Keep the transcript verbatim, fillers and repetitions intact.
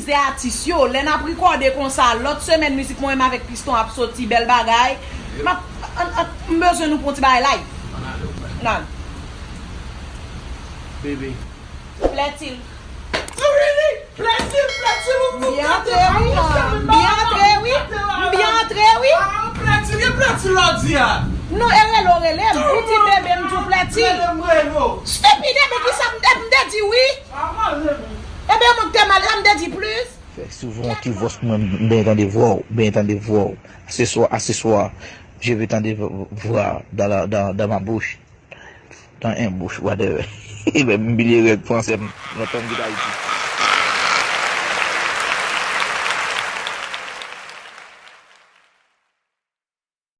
Se atis yo. Lè n ap rekòde konsa, lòt semèn mizik mwen menm avèk Piston ap soti, bèl bagay. M ap, an, an, m bezwen nou pran ti bagay live. Nan. Bebe. Flètil. Flètil, flètil, ou M byen antre wi, man. M byen antre wi. M byen antre wi. Flètil, e flètil la w di a. Non, e rele w rele m. Ou di bebe, m di w flètil. Rele m rele w. Stupide, men ki sa m te, m te di wi. Ebyen, mwen te mal, sa m te di plis. Fè souvan yon ti vòs pou mwen, m benyen tande vwa w, m benyen tande vwa w. Aseswa, aseswa, je veux tande voix dans la, dans, dans ma bouche. Dans un bouche, whatever. Ebyen, m bliye règ fransè m, lontan m kite Ayiti.